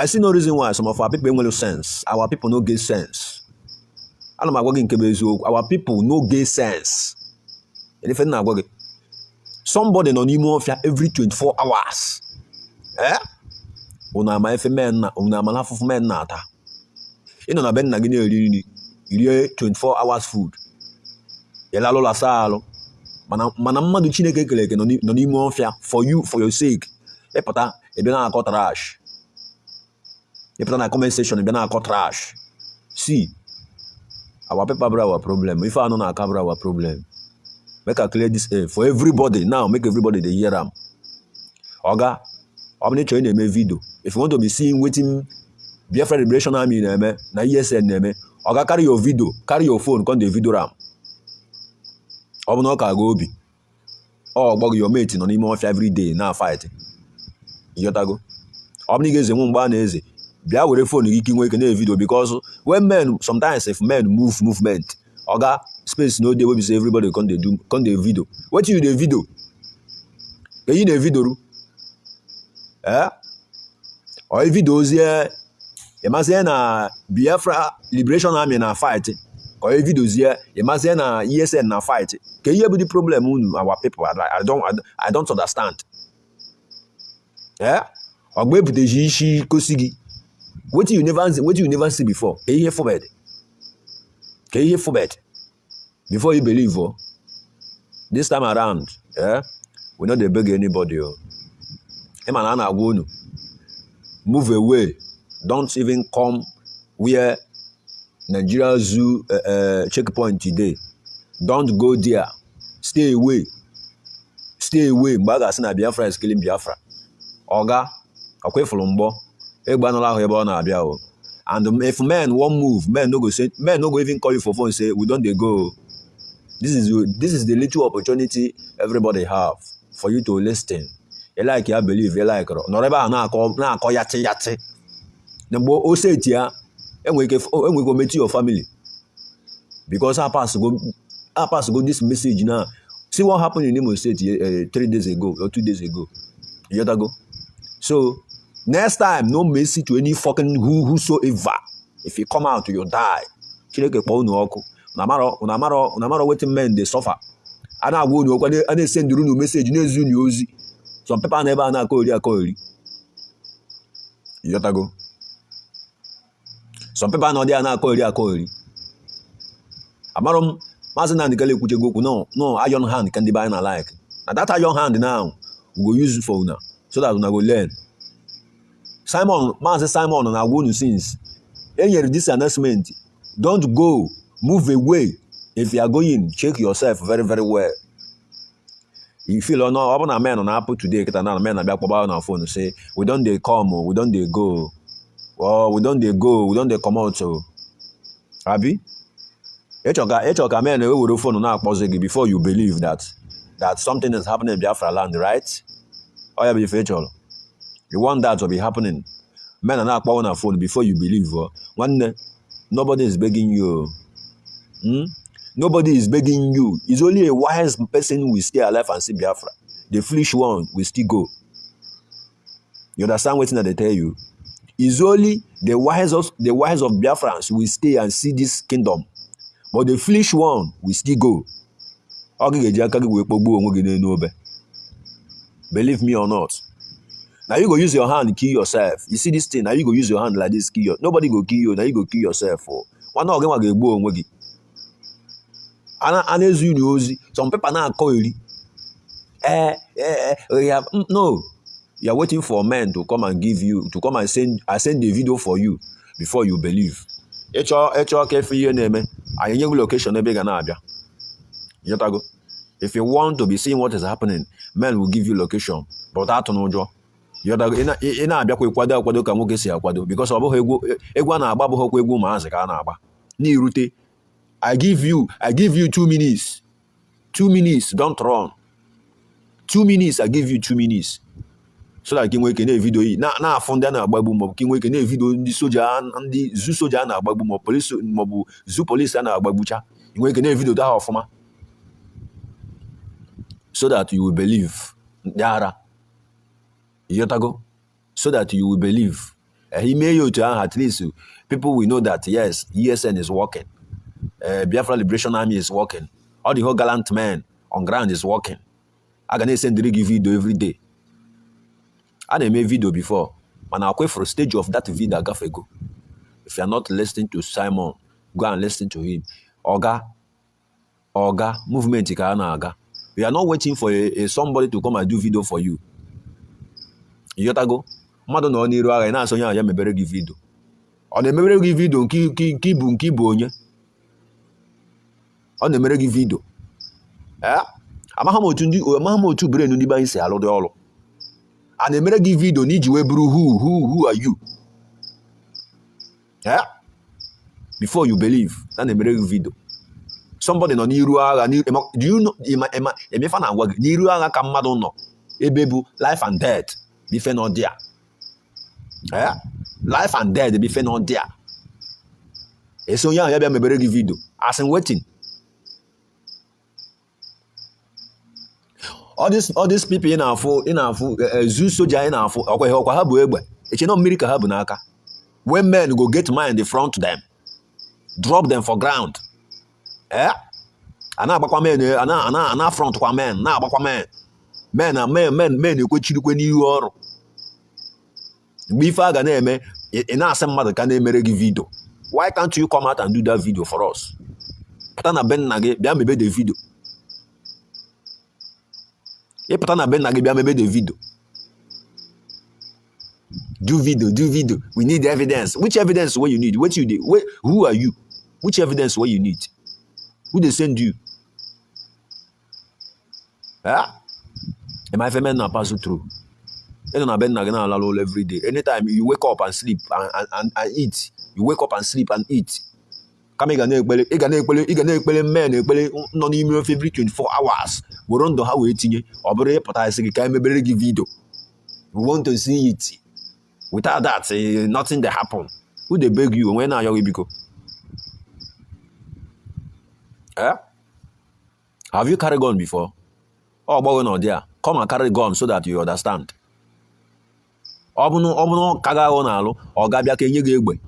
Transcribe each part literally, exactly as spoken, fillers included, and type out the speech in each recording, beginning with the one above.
I see no reason why some of our people enwere sense. Our people no get sense. Ana m agwa gị nke bụ eziokwu. Our people no get sense. Anything na-agwa gị. Somebody nọ n'ime ọfịa every twenty-four hours. Eh? Unu ama ife men na, unu ama afụfụ men na-ata. Ị nọ na be nna gị na-eri nri, rie twenty-four hours food. Ị lalụ ụla saa alụ. Mana, mana mmadụ Chineke kere eke nọ n'i-, nọ n'ime ọfịa for you, for your sake. Ị pụta, ị bịa na-akọ trash. Ị pụta na comment section, ị bịa na-akọ trash. See, our people bụrụ our problem. Ife anụ na-aka bụrụ our problem. Make I clear this air for everybody now. Make everybody dey hear am. Oga, ọ bụrụ na ị chọrọ ị na-eme video, if you want to be seeing wetin Biafra Liberation Army na-eme, na E S N na-eme, oga, carry your video, carry your phone, come dey video am. Ọ bụ na ọ ka gị obi, ọ gbọ gị, your mate nọ n'ime ọfịa every day na-fight. Ịghọtago? Ọ bụ na ị ga-eze nwe mgbe a na-eze, bịa were phone gị ka ị nwee ike na-evideo, because when men, sometimes if men move movement, oga, space no dey wey be say everybody come dey do, come dey video. Wetin you dey video? Ka you dey video ru? Eh? Or you video ozie, ị mazie na Biafra Liberation Army na fight. Or you video zie, ị mazie na E S N na fight. Ka ihe bụ the problem unu, our people? I, I don't, I, I don't understand. Eh? Ọgba ebuteji isi kosi gị. Wetin you never see, wetin you never see before? Ka ihe fụbed. Ka ihe fụbed. Before you believe, oh, this time around, eh, we no dey beg anybody, oh. Ị ma na a na-agwa unu, move away. Don't even come where Nigeria Zoo, uh, uh, checkpoint today. Don't go there. Stay away. Stay away. Mgbe a ga-asị na Biafra is killing Biafra. Oga, ọkwa ịfụrụ mgbọ, egbe anụla ahụ ebe ọ na-abịa o. And, um, if men wan move, men no go say, men no go even call you for phone say, "We don dey go." This is, this is the little opportunity everybody have for you to listen. Ị like ya, believe, ị like ro. Nọrọ ebe a na-akọ, na-akọ yatị yatị. Na mgbe o set ya, enwere ike, enwere ike o meti your family. Because I pass go, I pass go this message now. See what happened in Imo State, eh, three days ago or two days ago. You gotta go. So next time, no mercy to any fucking who, whosoever. If you come out, you die. Chineke kpọọ unu ọkụ. Unu amarọ, unu amarọ, unu amarọ wetin men dey suffer. A na-agwa unu okwu, a na-esend unu message, na-ezi unu ozi. Some people na ebe a na-akọ eri akọ eri. You gotta go. Some people nọ there na-akọ eri akọ eri. Amarọ m, Maazị Nnamdi Kanu ekwuchego okwu, no, no, iron hand ka ndị be anyị na like. Na that iron hand now, we go use for una, so that una go learn. Simon, Maazị Simon na-agwa unu since. E nyere this announcement, don't go, move away. If you are going, check yourself very, very well. You feel or not, ọ bụ na men na-apụ today, kịta na men na-abịa kpọba na phone say, "We don dey come o, we don dey go o, we don dey go, we don dey comot o." Abi? Ị chọ ka, ị chọ ka men ewere phone na-akpọzi gị before you believe that, that something is happening in Biafra land, right? Ọ ya bụ ife ị chọrọ. You want that to be happening. Men na-akpọwa na phone before you believe o. Nwanne, nobody is begging you. Hmm? Nobody is begging you. It's only a wise person will stay alive and see Biafra. The foolish one will still go. You understand wetin I dey tell you? It's only the wise of, the wise of Biafrans will stay and see this kingdom. But the foolish one will still go. Ọ gị ga-eji aka gị wee kpọgbuo onwe gị n'elu obe. Believe me or not. Now you go use your hand kill yourself. You see this thing, now you go use your hand like this, kill your, nobody go kill you, now you go kill yourself. Oh. Nwanne, ọ gị nwa ga-egbu onwe gị. A na, a na-ezi unu ozi, some people na-akọ eri. Eh, eh, eh, we have, mm, no. You are waiting for men to come and give you, to come and send, I send the video for you before you believe. Ị chọọ, ị chọọ ka efe ihe na-eme, anyị enye gị location ebe ị ga na-abịa. You gotta go. If you want to be seeing what is happening, men will give you location. But atụ n'ụjọ. You gotta go. Ị na, ị, ị na-abịakwa ịkwado akwado ka nwoke si akwado, because ọ bụghị egwu, egwu a na-agba abụghịkwa egwu ụmụazị ka a na-agba. N'irute, I give you, I give you two minutes. Two minutes, don't run. Two minutes, I give you two minutes. So that ka ị nwee ike na-evidio yi, na, na-afụ ndị a na-agbagbu, maọbụ ka ị nwee ike na-evidio ndị soja, ndị zu soja a na-agbagbu, maọbụ police, maọbụ zu police a na-agbagbucha. Ị nwee ike na-evidio ha ọfụma. So that you will believe. Ndị ara. You gotta go. So that you will believe. Eh, he may you to at least people will know that yes, E S N is working. Uh, Biafra Liberation Army is working. All the whole gallant men on ground is working. A ga na-esendịrị gị video every day. A na-eme video before, mana akwefuru stage of that video agafego. If you are not listening to Simon, go and listen to him. Oga, oga, movement ka a na-aga. You are not waiting for a, a somebody to come and do video for you. Ịghọtago? Mmadụ nọ n'iru agha, ị na-asị onye ahụ ya mebere gị video. Ọ na-emebere gị video nke nke nke ịbụ nke ịbụ onye. Ọ na-emere gị video. Eh? Amaghị m otu ndị amaghị m otu brain ndị be anyị si alụ dị ọrụ. A na-emere gị video na iji wee bụrụ who who who are you? Eh? Before you believe, a na-emere gị video. Somebody nọ n'iru agha, n'iru- ema- do you know, ema- ema- emefa na-agwa gị n'iru agha ka mmadụ nọ, ebe bụ life and death, ife nọ there. Eh? Life and death, ife nọ there. Esi onye ahụ ya bịa mebere gị video. As in waiting. All these all these people ị na-afụ ị na-afụ eh, eh, zoo soldier ị na-afụ, ọkwa ihe ọkwa ha bụ egbe. Eche na mmiri ka ha bụ n'aka. When men go get mine, they front them, drop them for ground. Eh? A na-agbakwa men eh, a na- a na- a na-afront kwa men, na-agbakwa men. Men na men men men ekwechirikwe n'ihu ọrụ. Mgbe ife a ga na-eme, ị ị na-asị mmadụ ka na-emere gị video. Why can't you come out and do that video for us? Pụta na be nna gị, bịa mebe the video. Ị pụta na be nna gị, bịa mebe the video. Do video, do video. We need evidence. Which evidence wey you need? What you dey? Where, who are you? Which evidence wey you need? Who dey send you? Eh? Am I men na pass through? Ị nọ na be nna gị na-alalụ ụlọ every day. Anytime you wake up and sleep and, and, and, and eat. You wake up and sleep and eat. Kama ị ga na-ekpere ị ga na-ekpere ị ga na-ekpere men ekpere nọ n'ime ofe every twenty-four hours, were ndụ ha wee tinye. Ọ bụrụ ịpụta isi gị ka emebere gị video. We want to see it. Without that, eh, nothing dey happen. Who dey beg you? Onwe na-ayọ gị biko. Eh? Have you carried gun before? Ọ gbọghọ n'ụdị a, come and carry gun so that you understand. Ọ bụrụ ọ bụrụ ka gị ahụ na-alụ, ọ ga-abịa ka enye gị egbe.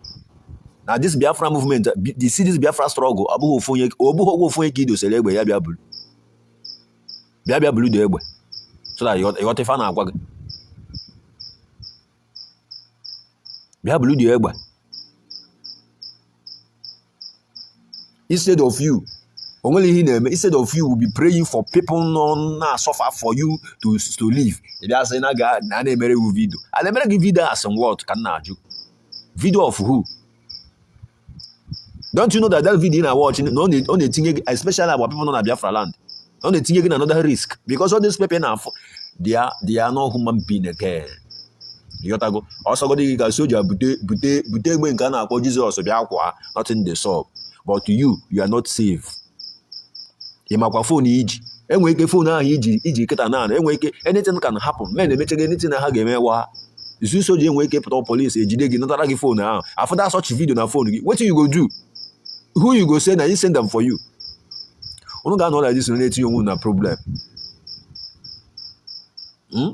Na this Biafra movement, bi- the see this Biafra struggle, ọ bụghị ofu onye ọ bụghị ofu onye ka i dosere egbe ya bịa bulu. Bịa bịa bulu dị egbe. So that ịghọta ife a na-agwa gị. Bịa bulu dị egbe. Instead of you, onwere ihe ị na-eme, instead of you will be praying for people nọ na-asọfa for you to to live. Ị bịa sị na ga na na-emere gị video. A na-emere gị video as in what ka m na-ajụ? Video of who? Don't you know that that video ị na-watch na ọ na- ọ na-etinye gị, especially our people nọ na Biafra land, ọ na-etinye gị na another risk because all these people na-afụ, they are they are not human being again. Ịghọtago? Ọsọgodi gị ka soja bute bute bute egbe nke a na-akpọ Jizọs bịa kwa, nothing dey solve. But you you are not safe. Ị makwa phone iji? Enwe ike phone ahụ iji iji kịta na enwe ike anything can happen. Men emechaghị anything na ha ga-eme wa. Zoo soldier enwe ike pụta, police ejide gị, natara gị phone ahụ, afụta such video na phone gị, wetin you go do? Who you go say na he send them for you? Unu ga-anọ like this na na-etinye onwe unu na problem. Hmm?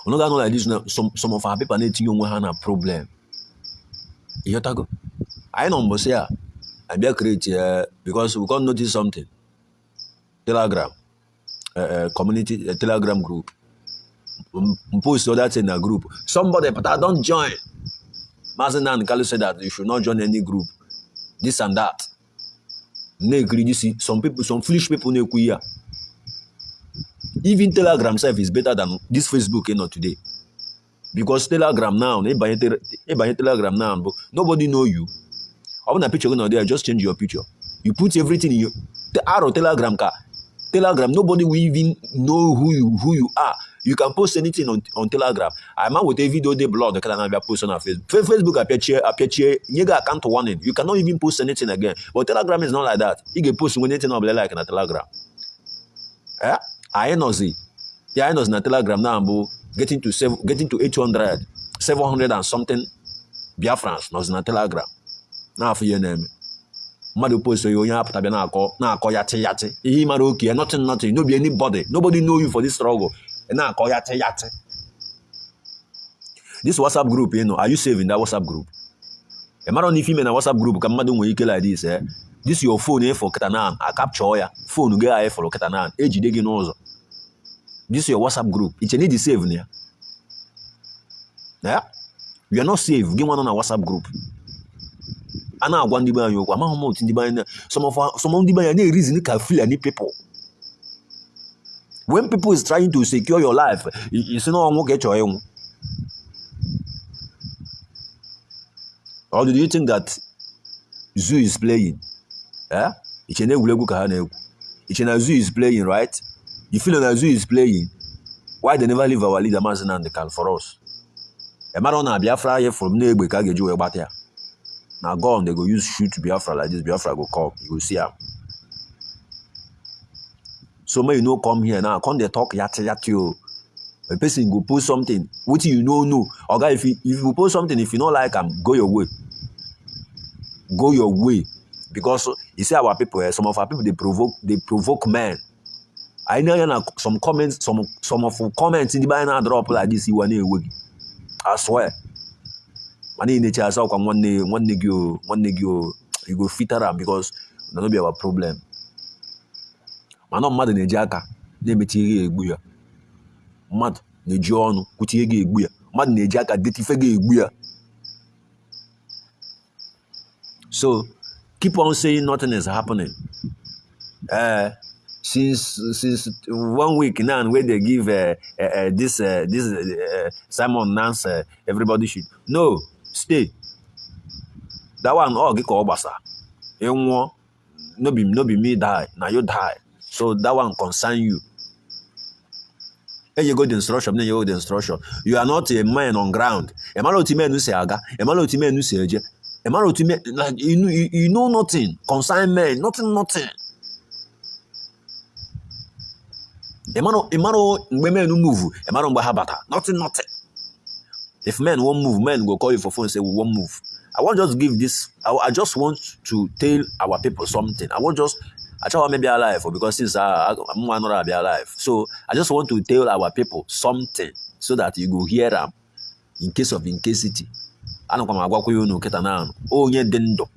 Unu ga-anọ like this na some some of our people na-etinye onwe ha na problem. Ịghọtago? Anyị nọ mbọsị a abịa create ya because we come notice something. Telegram, uh, uh, community uh, Telegram group. M- m post other thing na group. Somebody, but I don't join. Mazi Nnamdi Kanu said that you should not join any group. This and that. Na-ekiri, you see, some people, some foolish people na-ekwu ya. Even Telegram self is better than this Facebook you know today. Because Telegram now, na ịbanye tele- ịbanye Telegram now, but nobody know you. Ọ bụ na picture gị nọ there, just change your picture. You put everything in your the arrow Telegram ka Telegram, nobody will even know who you who you are. You can post anything on, on Telegram. I man with a video dey blood ka na-abịa post on Facebook. Facebook apịachie apịachie nye gị account warning. You cannot even post anything again. But Telegram is not like that. Ị ga-epost nwe anything ọ bụla like na Telegram. Eh? Anyị nọzi ya anyị nọzi na Telegram na mbụ getting to seven, getting to eight hundred, seven hundred and something Biafrans nọzi na Telegram. Na-afụ ihe na-eme. Mmadụ post ya, onye apụta bịa na-akọ na-akọ yatị yatị, ihe ị mara oke ya, nothing nothing, no be anybody, nobody know you for this struggle. Ị na-akọ yatị yatị. This WhatsApp group, you know, are you saving that WhatsApp group? Ị mara na ife ime na WhatsApp group ka mmadụ nwere ike like this, eh? This your phone, eh, for kịta na a capture ya. Phone gị ahụ for kịta na ejide gị n'ụzọ. This your WhatsApp group. Iche need save na ya. Yeah? You are not safe. Gị nwa nọ na WhatsApp group. A na-agwa ndị be anyị okwu, amaghị m otu ndị be anyị na-, some of our, some of ndị be anyị na-ereason ka Fulani people. When people is trying to secure your life, you, you say no, I'm okay, choy. Or do you think that zoo is playing? Eh? Iche na egwuregwu ka ha na-egwu. Iche na zoo is playing, right? You feel that zoo is playing. Why they never leave our leader, Mazi Nnamdi Kanu, for us? Ị mara na Biafra here from na egbe ka a ga-eji wee gbata ya. Na gun they go use shoot Biafra like this, Biafra go come. You go see am. So may you no come here now, come dey talk yati yati o. A person go post something, wetin you no know. Oga, if you, if you post something, if you no like am, go your way. Go your way. Because you see our people, eh, some of our people, they provoke, they provoke men. I know na some comments, some, some of comments in the Bible drop like this, you want to wig. I swear. Mana ị na-eche asa ọkwa nwanne, nwanne gị o, nwanne gị o, you go fit am because na no be our problem. Mana mmadụ na-eji aka na-emechi ihe egbu ya. Mmadụ na-eji ọnụ kwuchi ihe ga-egbu ya. Mmadụ na-eji aka deti ife ga-egbu ya. So keep on saying nothing is happening. Uh, since since one week now, where they give uh, uh, uh, this uh, this uh, uh, Simon Nance, uh, everybody should no stay. That one all get basa. You want no be no be me die, now you die. So that one concern you. Hey, you go the instruction, then you go the instruction. You are not a man on ground. A man of men who say aga, a man of men who say eje, a man of men like you know you, you know nothing. Concern men, nothing, nothing. A man of a man of when men who move, a man of habata, nothing, nothing. If men won't move, men go call you for phone and say we won't move. I want just give this. I, I just want to tell our people something. I want just I tell maybe alive because since I I'm one be alive. So I just want to tell our people something so that you go hear them in case of incasity. Anụkwa m agwakwa ya unu kịta na anụ onye dị ndụ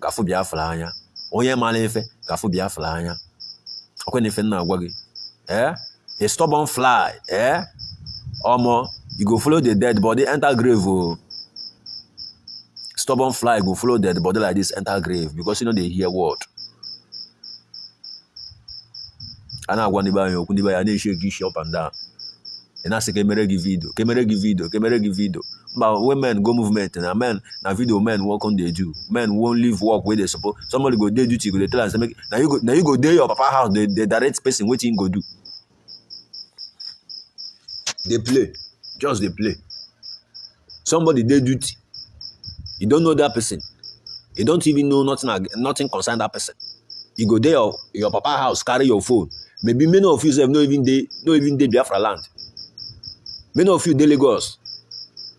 gafụ Biafra anya, onye mara ife gafụ Biafra anya. Okwe na ife nna agwa gị, eh? A stubborn fly, eh? Omo, you go follow the dead body enter grave o. Stubborn fly go follow dead body like this enter grave because you know they hear word. A na-agwa ndị be anyị okwu, ndị be anyị na-eshi ego isi up and down. Ị na-asị ka emere gị video, ka emere gị video, ka emere gị video. Mba, when men go movement na men na video men work on dey do. Men won't leave work wey dey suppose. Somebody go dey duty, go dey tell am say make na you go na you go dey your papa house dey dey direct person wetin him go do. Dey play, just dey play. Somebody dey duty, you don't know that person, you don't even know nothing ag- nothing concern that person. You go dey your your papa house carry your phone. Maybe many of you sef no even dey no even dey Biafra land. Many of you dey Lagos.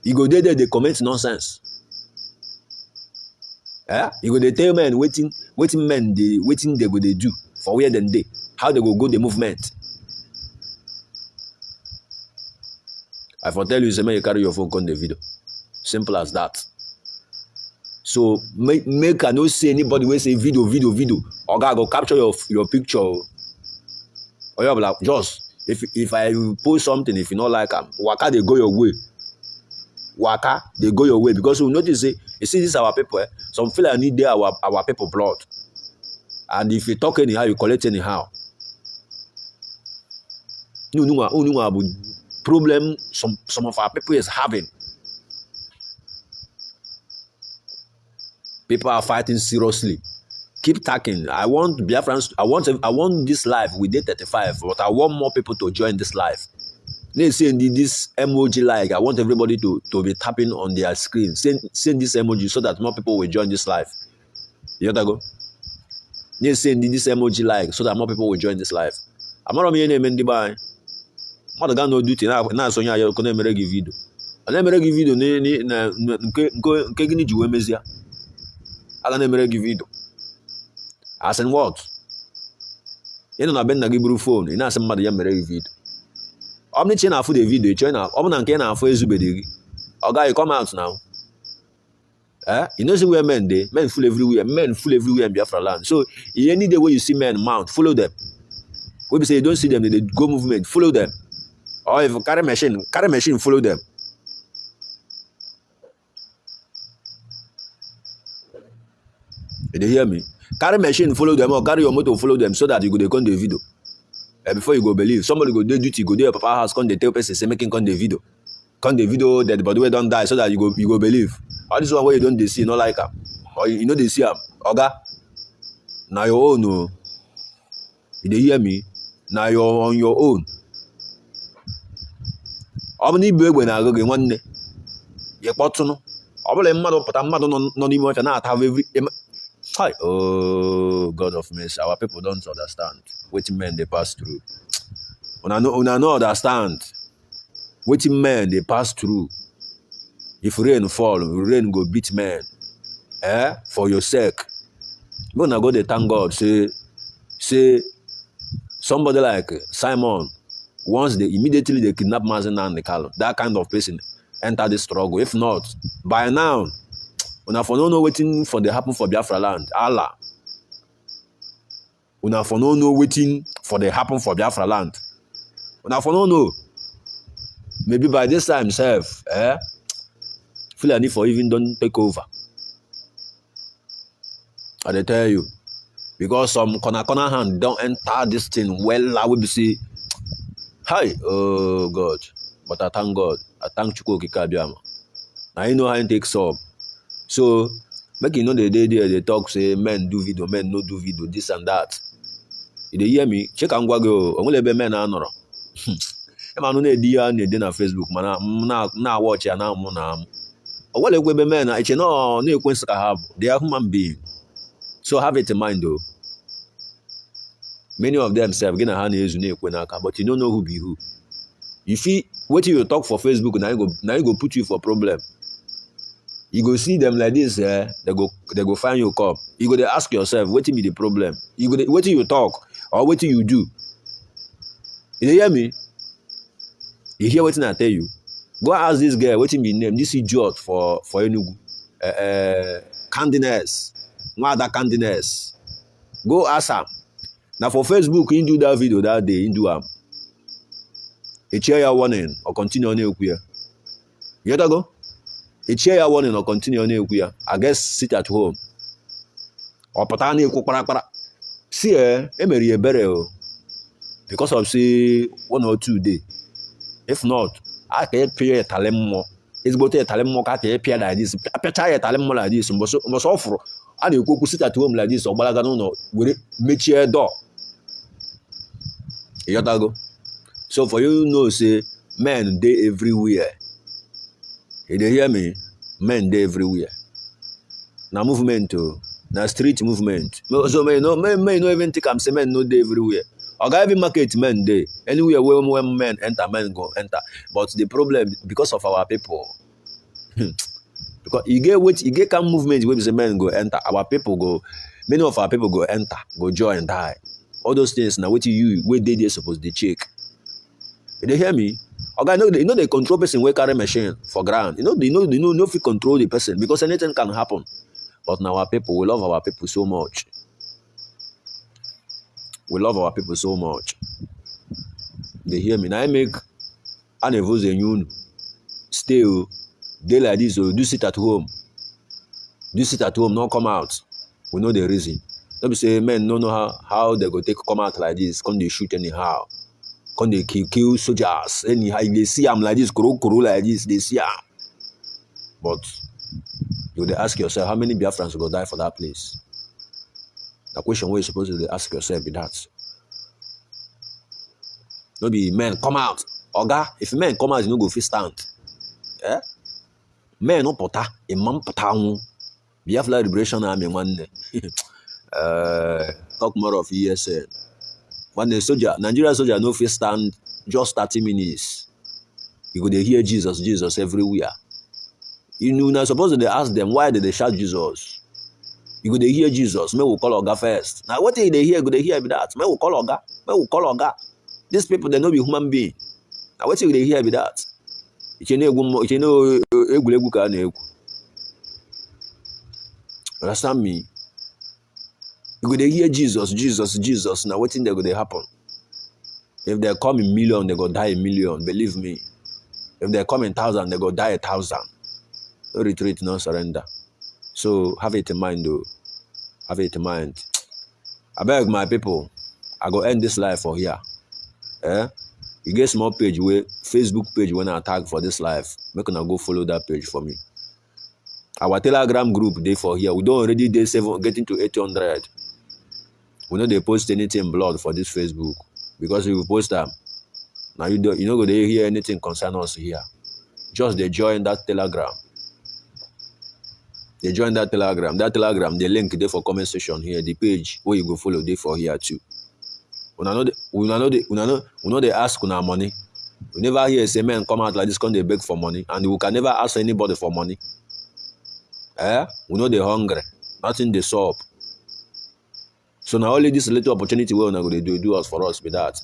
You go dey there dey comment nonsense. Eh? You go dey tell men wetin wetin men dey wetin they go dey do for where dem dey, how they go go the movement. I for tell you say make you carry your phone come the video. Simple as that. So make make I no see anybody wey say video video video. Oga go capture your your picture. O. Oya bla just if if I post something, if you no like am, waka dey go your way. Waka dey go your way because we notice say you see this our people. Eh, some Fulani dey our our people blood, and if you talk anyhow, you collect anyhow. No, no, no, no, problem some some of our people is having. People are fighting seriously. Keep talking. I want Biafrans. I want. I want this life. We did thirty-five, but I want more people to join this life. Let's say in this M O G like. I want everybody to to be tapping on their screen. Send send this M O G so that more people will join this life. You gotta go. Let's say in this M O G like so that more people will join this life. I'm not on any mending by. Mmadụ gaa n'oduty na-asonye anya ọkụ na-emere gị vidio. Ọ na-emere gị vidio na- na- na- na- nke nke nke gịnị ji wee mezie? A ga na-emere gị vidio. As in what? Ị nọ na be nna gị buru phone, ị na-asị mmadụ ya mere gị vidio. Ọ bụrụ na ị na-afụ the video, ị chọọ na, ọ bụrụ na nke ị na-afụ ezubedị gị, oga, you come out now. Eh? You know see where men dey? Men full everywhere. Men full everywhere in Biafra land. So, in any day where you see men mount, follow them. Wey be say you don't see them, they dey go movement, follow them. Or if you carry machine, carry machine, follow them. You dey hear me? Carry machine, follow them, or carry your motor, follow them, so that you go dey come the video. Eh, before you go believe, somebody go dey duty, go dey your papa house, come dey tell person say make him come the video, come the video dead body wey don die, so that you go, you go believe. All this one wey you don dey see, you no like am, or you, you no dey see am, oga, na your own o. You dey hear me? Na your, on your own. Ọ bụ na ibu egbe na-agụ gị, nwanne, ị kpọtụnụ. Ọ bụla mmadụ pụta, mmadụ nọ, nọ n'ime ọfịa na-ata every, em-, hi, oh, God of mercy, our people don't understand wetin men dey pass through. Una no, una no understand wetin men dey pass through. If rain fall, rain go beat men, eh, for your sake. Make una go dey thank God say, say somebody like Simon, once they immediately they kidnap Mazi Nnamdi Kanu, that kind of person enter this struggle. If not, by now, una for no know wetin for dey happen for Biafra land. Allah. Una for no know wetin for dey happen for Biafra land. Una for no know. Maybe by this time sef, eh, Fulani for even don take over. I dey tell you, because some corner corner hand don enter this thing well. I will be see, hi, oh God, but I thank God, I thank Chukwu Okike Abịama. Na him know how him take solve. So make you no dey dey there dey talk say men do video, men no do video, this and that. You dey hear me? Check and gwa go. Only be men anọrọ. Ema no na-edi ya na-ede na Facebook, mana m na, na watch ya na mụ na m. O nwere ekwe ebe men na eche na ọ na-ekwe nsị ka ha bụ. They are human being. So have it in mind o. Many of them sef, gị na ha na-ezu na-ekwe n'aka, but you no know who be who. You fit, wetin you talk for Facebook, na you go, na you go put you for problem. You go see them like this, eh? They go, they go find you come. You go dey ask yourself, wetin be the problem? You go dey, wetin you talk or wetin you do? You dey hear me? You hear wetin I tell you? Go ask this girl, wetin be name? This idiot for, for Enugu. Uh, uh, Candiness. Nwada Candiness. Go ask am. Na for Facebook, he do that video that day, he do am. He share your warning or continue on ekwu ya. You gotta go? He share your warning or continue on ekwu ya. I guess sit at home. Ọ pụta na-ekwu kparakpara. See, eh, emere ya ebere o. Because of say one or two day. If not, a ka ịpịa ya ịtalị mmụọ. Ezigbote ịtalị mmụọ ka a ka ịpịa like this. Apịacha ya ịtalị mmụọ like this. Mbọsị, mbọsị ọ fụrụ, a na-ekwu okwu sit at home like this. Ọ gbalaga n'ụlọ, were mechie door. You gotta go. So for you know, say men dey everywhere. You dey hear me? Men dey everywhere. Na movement o, na street movement. No, so men no, men, men no even think am say men no dey everywhere. Oga, every market men dey. Anywhere where, where men enter, men go enter. But the problem, because of our people. Hmm. Because e get wetin, e get kind movement wey be say men go enter. Our people go, many of our people go enter, go join, die. All those things na wetin you wey dey there suppose dey check. You dey hear me? Oga, you no dey, you no dey control person wey carry machine for ground. You no dey, you no, you no, you no fit control the person because anything can happen. But na our people, we love our people so much. We love our people so much. You dey hear me? Na im make a na-evoze enye unu. Stay o. Dey like this o. Do sit at home. Do sit at home, no come out. We know the reason. No be say men no know how, how they go take come out like this, come dey shoot anyhow, come dey kill, kill soldiers anyhow. You dey see am like this, koro koro like this, dey see am. But you dey ask yourself, how many Biafrans go die for that place? Na question wey you suppose to dey ask yourself be that. No be men come out. Oga, if men come out, you no go fit stand. Eh? Men no pụta, imam pụta nwụ. Biafra Liberation Army, nwanne. Eh, talk more of E S N. Nwanne, soldier, Nigeria soldier no fit stand just thirty minutes. You go dey hear Jesus, Jesus everywhere. You know, na suppose to dey ask them why they dey shout Jesus. You go dey hear Jesus. Make we call Oga first. Na wetin you dey hear, go dey hear be that. Make we call Oga. Make we call Oga. These people, they no be human being. Na wetin we dey hear be that. Iche na egwu mmụọ, iche na egwuregwu ka a na-egwu. Understand me? You go dey hear Jesus, Jesus, Jesus. Na wetin dey go dey happen. If they come in million, they go die a million. Believe me. If they come in thousand, they go die a thousand. No retreat, no surrender. So have it in mind, though. Have it in mind. I beg my people, I go end this live for here. Eh? You get small page wey, Facebook page wey I tag for this live. Make una go follow that page for me. Our Telegram group dey for here. We don already dey seven, getting to eight hundred. We no dey post anything blood for this Facebook, because if we post am, now you don't, you no go dey hear anything concern us here. Just dey join that Telegram. Dey join that Telegram. That Telegram, the link dey for comment section here. The page wey you go follow dey for here too. Una no dey, una no dey, una no, we no dey ask una money. We never hear say men come out like this, come dey beg for money, and we can never ask anybody for money. Eh? We no dey hungry. Nothing dey sup. So na only this little opportunity wey una go dey do, do us for us be that.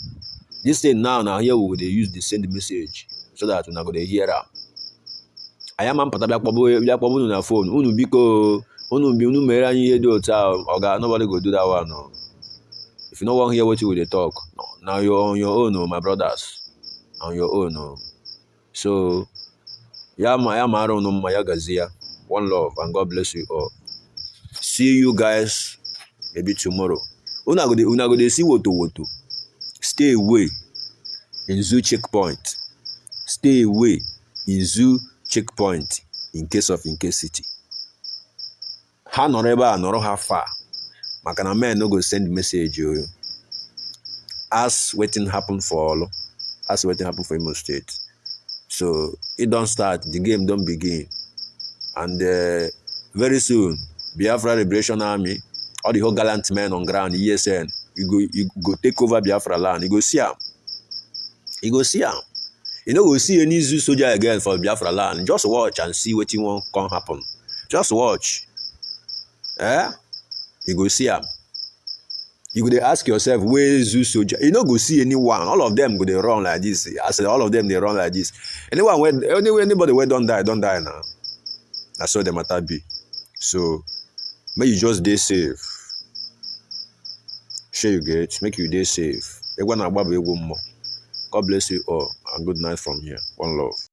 This thing now, na here we go dey use dey send message so that una go dey hear am. Anya ma mpata bịa kpọbụ, bịa kpọbụ unu na phone. Unu biko, unu bi, unu mere anyị ihe dị otu a, oga, nobody go do that one o. If you no wan hear wetin we dey talk, na you on your own o, my brothers. On your own o. So, ya ma, ya mara unu mma, ya gazie ya. One love and God bless you all. See you guys maybe tomorrow. Una go dey, una go dey see woto woto. Stay away in zoo checkpoint. Stay away in zoo checkpoint in case of Nkesiti. Ha nọrọ ebe a, nọrọ ha far. Maka na men no go send message o. As wetin happen for Olo, as wetin happen for Imo State. So it don start, the game don begin. And uh, very soon, Biafra Liberation Army, all the whole gallant men on ground, E S N, you go, you go take over Biafra land. You go see am. You go see am. You no go see any zoo soldier again for Biafra land. Just watch and see wetin wan come happen. Just watch. Eh? You go see am. You go dey ask yourself, where zoo soldier? You no go see anyone. All of them go dey run like this. As all of them dey run like this. Anyone wey, anywhere, anybody wey don die, don die now. Na so the matter be. So make you just dey safe. Shey you get? Make you dey safe. Egwu na-agba bụ egwu mmụọ. God bless you all and good night from here. One love.